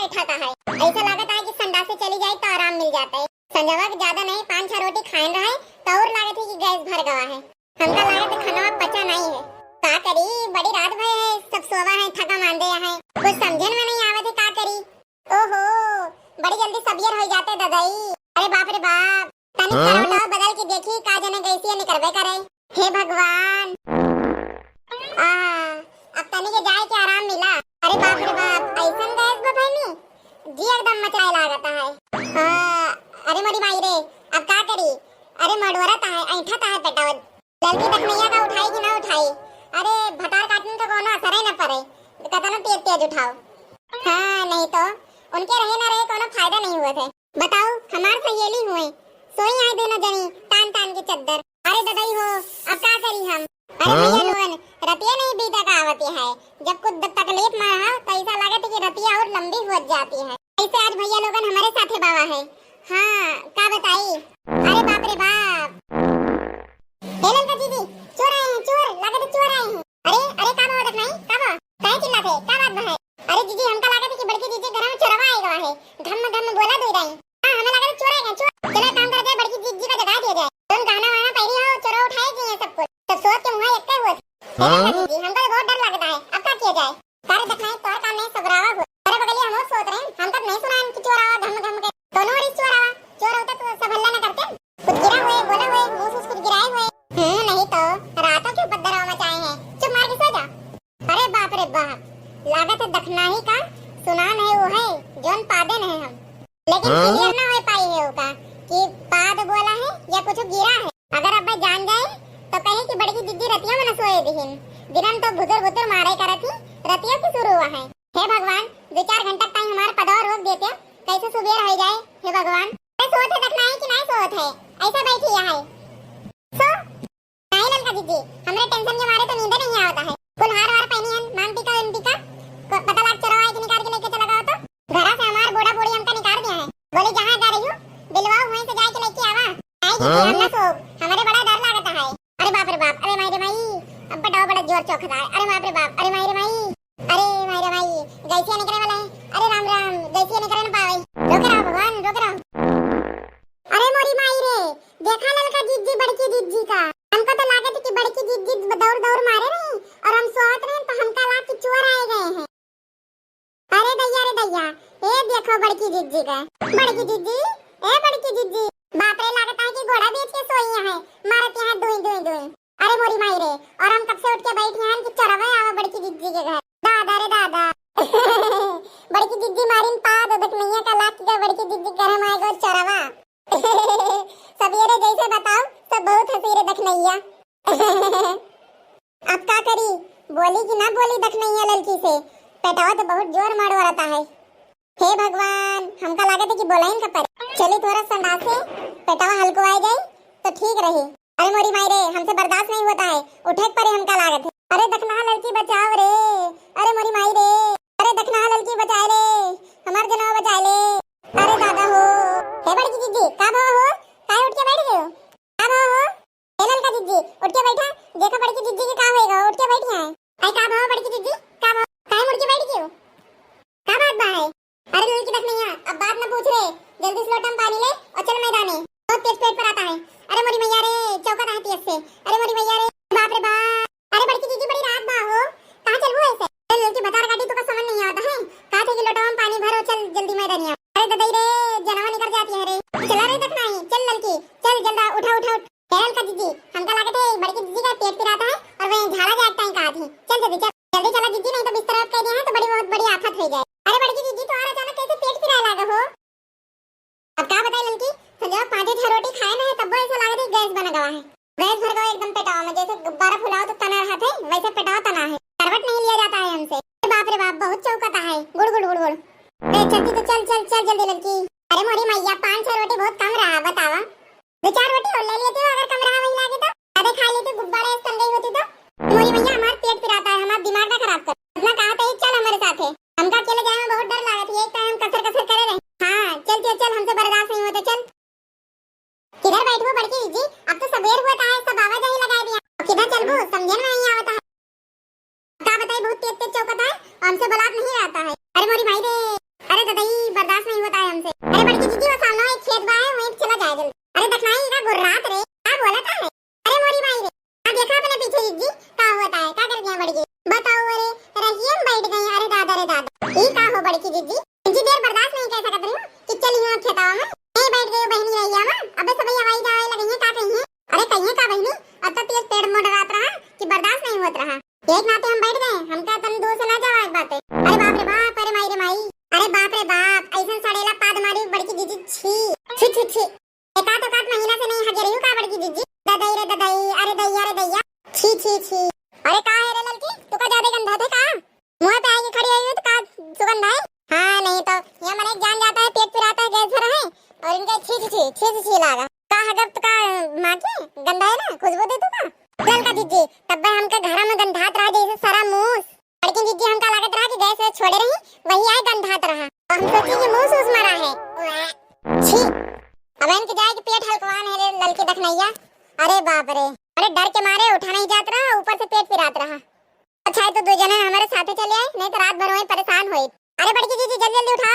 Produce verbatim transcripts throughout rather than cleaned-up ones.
उठाता है। ऐसा लागत है कि संडासे चली जाए तो आराम मिल जाता है। संझवा के ज्यादा नहीं, पाँच छह रोटी खाएन रहे तो और लागत है कि गैस भर गवा है। हमका लागत है खाना पचा नहीं है। का करी, बड़ी रात भय है, सब सोवा है, थका मांदे है, कुछ समझन में नहीं आवत है, का करी। ओहो, बड़ी जल्दी सबियर हो जाते ददाई। अरे बाप रे बाप, तनी हाँ? करवटवा बदल के देखी, का जने गैसिया निकरबे करे। हे भगवान, आ, अब तनी के जाए के आराम मिला। अरे बाप रे बाप, ऐसन गैस बफैनी, जी एकदम मचाए लागत है। आ, अरे मोरी माई रे, अब का करी? अरे मडोरत है, ऐंठत है पेटवा। ललकी दखनैया का उठाई कि ना उठाई? अरे भतार काटन का कोनो असर ही ना पड़े, कतनो तेज तेज उठाओ। हाँ, नहीं तो उनके रहे ना रहे कोनो फायदा नहीं हुआ थे। बताओ, हमार सहेली हुए, सोई आए दोनों जनी तान तान के चद्दर। अरे ददाई हो, अब का करी हम? अरे हाँ? भैया लोगन, रतिया नहीं बीता का आवती है, जब कुछ द-, तकलीफ में रहा तो ऐसा लागत है कि रतिया और लंबी हो जाती है। ऐसे आज भैया लोगन हमारे साथे बावा है। हाँ, का बताई? अरे बाप रे बाप। हे ललका दीदी, चोर आए हैं, चोर, लागत है चोर आए हैं। अरे, अरे, का बात नहीं, का बात? काहे चिल्लाते? का बात बा है? अरे दीदी, हमका लागत है कि बड़की दीदी घर में चोरवा आए गवा है। धम धम बोला दे रही। हाँ, हमें लागत है चोर आए गए, चोर। चलो, काम करते हैं, बड़की दीदी का जगा दिया जाए। तुम गहना वहना पहनी हो, चोरवा उठाए गए हैं सब कुछ। सब सोच के मुँह एक हुआ। हाँ? दीदी, हमका तो बहुत डर लगता है, अब का किया जाए? सारे दखनाई तोर काम नहीं सबरावा हो। अरे बगलिया हम सोच रहे हैं, हमका तो नहीं सुना है कि चोर आवा, धम धम के। दोनों ओर चोर आवा, चोर होता तो सब हल्ला न करते। कुछ गिरा हुए, बोला हुए, मुंह से कुछ गिराए हुए। हम्म, नहीं तो रातों के उपद्रव मचाए हैं। चुप मार के सो जा। अरे बाप रे बाप, लागत है दखनाही का सुनान है वो है, जौन पादे नहीं हम। लेकिन हाँ? क्लियर ना हो पाई है ओका कि पाद बोला है या कुछ गिरा है। अगर अब जान जाए तो कहे कि बड़की जिज्जी रतिया में न सोए दिहिन, दिनन तो भुतुर भुतुर मारे करत ही, रतिया की शुरू हुआ है। हे भगवान, दो चार घंटा तक हमार पदवा रोक देते, कैसे सुबेर हो जाए। हे भगवान, अरे सोत है दखनाही कि नहीं सोत है, ऐसा बैठी है। सो नहीं ललका जिज्जी, हमरे टेंशन के मारे तो नींद नहीं आवता है। कुल हार वार पहनी हन, मांग टीका, उन टीका, को-, पता लाग चोरवा है कि निकाल के लेके चला गवा तो। घरा से हमार बूढ़ा बूढ़ी हमका निकाल दिया है। बोली, "जहाँ जा रही हो, बिलवाओ, वहीं से जाए के लेके आवा।" आई जिज्जी, हम ना सोब, हमारे बड़ा डर लागता है। अरे बाप रे बाप, अरे माई रे माई, अब बेटा बड़ा जोर चौंकता है। अरे बाप रे बाप, अरे माई रे माई, अरे माई रे माई, गैसिया निकले वाला है। अरे राम राम, गैसिया निकले ना पावे। रोके रहो भगवान, रोके रहो। अरे मोरी माई रे, देखा ललका जिज्जी बड़की जिज्जी का। हमको तो लागत है कि बड़की जिज्जी दौड़ दौड़ मारे रही और हम सोवत रहे तो हमका लाग कि चोर आए गए हैं। अरे दैया रे दैया, ए देखो बड़की जिज्जी का। बड़की जिज्जी, ए बड़की जिज्जी। बाप रे, लागत है कि घोड़ा बेच के सोई है, मारत यहाँ दुई दुई दुई। अरे मोरी माई रे, और हम कब से उठ के बैठी हैं कि चोरवे आवा बड़की जिज्जी के घर। दादा रे दादा। बड़की जिज्जी मारिन पाद दखनैया का लाग के बड़की जिज्जी घर में आएगा चोरवा। सबेरे जैसे बताओ, सब बहुत हंसी रे दखनैया। अब का करी, बोली कि ना बोली दखनैया ललकी से, पेटवा तो बहुत जोर मारो रहता है। हे भगवान, हमका लागत है कि बोलाइन का परे। चली थोड़ा संडासे, पेटवा हल्को आ जाए तो ठीक रही। अरे मोरी माई रे, हमसे बर्दाश्त नहीं होता है, उठे के परे हमका लागत है। अरे दखनहा ललकी बचाओ रे, अरे मोरी माई रे, अरे दखनहा ललकी बचाए रे, हमार जनवा बचाए ले। अरे दादा हो, हे बड़की जिज्जी, का भवा हो, काहे उठ के बैठ गए हो? का भवा हो? ए ललका जिज्जी, उठ के बैठा, देखा बड़की जिज्जी के का होएगा, उठ के बैठी है। आई का भवा बड़की जिज्जी, का भवा, काहे मुड़ के बैठ गई हो? का बात बा है? अरे ललकी दखनैया, अब बात न पूछ रे, जल्दी से लोटा में पानी ले और चल मैदाने। बहुत तेज पेट पर आता है। अरे मोरी मैया रे, चौका है तेज से। अरे मोरी मैया रे, बाप रे बाप। अरे बड़की जिज्जी बड़ी रात बा हो, कहाँ चलबू ऐसे? अरे ललकी भतार काटी तो का समझ नहीं आता है। कहा थे कि लोटा में पानी भरो, चल जल्दी मैदानिया। अरे ददाई रे, जनवा निकल जाती है रे। चला रे दखनाही, चल ललकी, चल जल्दा उठा उठा उठ। हे ललका जिज्जी, हमका लागत है बड़की जिज्जी का पेट पिराता है और वह झाड़ा जाए टाइम का आती। चल जल्दी चल, जल्दी चला जिज्जी, नहीं तो बिस्तर आप कह दिया है तो बड़ी बहुत बड़ी आफत हो जाए। अरे बड़की जिज्जी, तुम्हारा अचानक कैसे पेट पिराए लागा हो? अब का बताई ललकी, संजय पाँचे छह रोटी खाए ना है तब वो ऐसा लागत है गैस बना गवा है। गैस भर गवा एकदम पेटावा में, जैसे गुब्बारा फुलाओ तो तना रहा थे वैसे पेटावा तना है, करवट नहीं लिया जाता है हमसे। अरे बाप रे बाप, बहुत चौकता है, गुड़ गुड़ गुड़ गुड़। ए चलती तो चल चल चल जल्दी ललकी। अरे मोरी मैया, पाँच छह रोटी बहुत कम रहा, बतावा। दो चार रोटी और ले लेती हो, अगर कम रहा वही लागे तो। ज्यादा खा लेती, गुब्बारे ऐसे तन गई होती तो। मोरी मैया, हमार पेट पिराता है, हमार दिमाग ना खराब कर। अपना कहा तो चल हमारे साथ है, हमका अकेले जाए में बहुत डर लागत है, एक टाइम कसर कसर करे रहे। हाँ चल चल चल, हमसे बर्दाश्त नहीं होता, चल। किधर बैठबो बड़की जिज्जी, अब तो सबेर हुआ है, सब आवाजाही लगा दिया। अब किधर चलबो, समझे में नहीं आवता है। का बताई, बहुत तेज तेज चौकत है, हमसे बोलात नहीं रहता है। अरे मोरी माई रे, अरे दादा, जीजी, का होत है, का करत है बड़की? बताओ रे, रहिया में बैठ गई, अरे दादा रे दादा। ई का हो बड़की जीजी, इंची देर बर्दाश्त नहीं कर सकत रही हूँ कि चली हूँ खेतवा में। नहीं बैठ गई बहनी रहिया में, अबे सबही आवाई जावाई लगी है, का कही है? अरे कहिए का बहनी, अब तो तेज पेट मोटरात रहा कि बर्दाश्त नहीं होत रहा। एक नाते हम बैठ गए, हमका तन दूर से ना जावा एक बात है। अरे बाप रे बाप, अरे माई रे माई, अरे बाप रे बाप, ऐसन सड़ेला पाद मारी बड़की जीजी, छी, छी, छी, छी। एकाध एकाध महीना से नहीं हगे रही हूँ का बड़की जीजी? ददई रे ददई, अरे दैया रे दैया, छी, छी, छी। अरे का है रे ललकी, तू का ज्यादा गंधा थे का? मुँह पे आके खड़ी हुई हो तो का सुगंध है? हाँ, नहीं तो ये मन एक जान जाता है, पेट पिराता है गैस भरा है, और इनका छी, छी, छी, छी, छी लागा। का हगब तो का माँ की गंधा है ना, खुशबू दे तू का? ललका जीजी, तब हमके घर में गंधात रहा जैसे सरा मूस। बड़की जीजी हमका लागत रहा कि गैस वैस छोड़े रही, वही आए गंधात रहा। हम सोची कि मूस उस मरा है। छी। अब इनके जाए कि पेट हलकवान है रे ललकी दखनैया। अरे बाप रे, अरे डर के मारे उठा नहीं जात रहा, ऊपर से पेट पिरात रहा। अच्छा है तो दो जने हमारे साथे चले आए, नहीं तो रात भर वहीं परेशान होई। अरे बड़की जीजी जल्दी जल्दी उठा,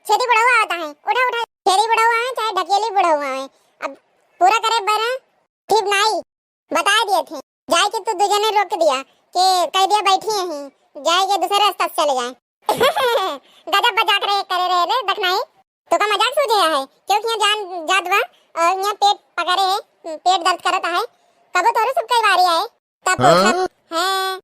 छेदी बुढ़ऊ आवता है, उठा उठा। छेदी बुढ़ऊ आए चाहे ढकेली बुढ़ऊ आए, अब पूरा करे बना ठीक नाई। बता दिए थे, जाए के तू दो जने रोक दिया, के कह दिया बैठी यहीं, जाए के दूसरे रास्ता से चले जाए। गजब मजाक रे करे रहे रे दखनाई। तो का मजाक सूझे है? क्योंकि यहाँ जान जात बा और यहाँ पेट पकड़े है, पेट दर्द करत है। कबो तोरे सब कई बारी आए, तब हाँ? पूछत है।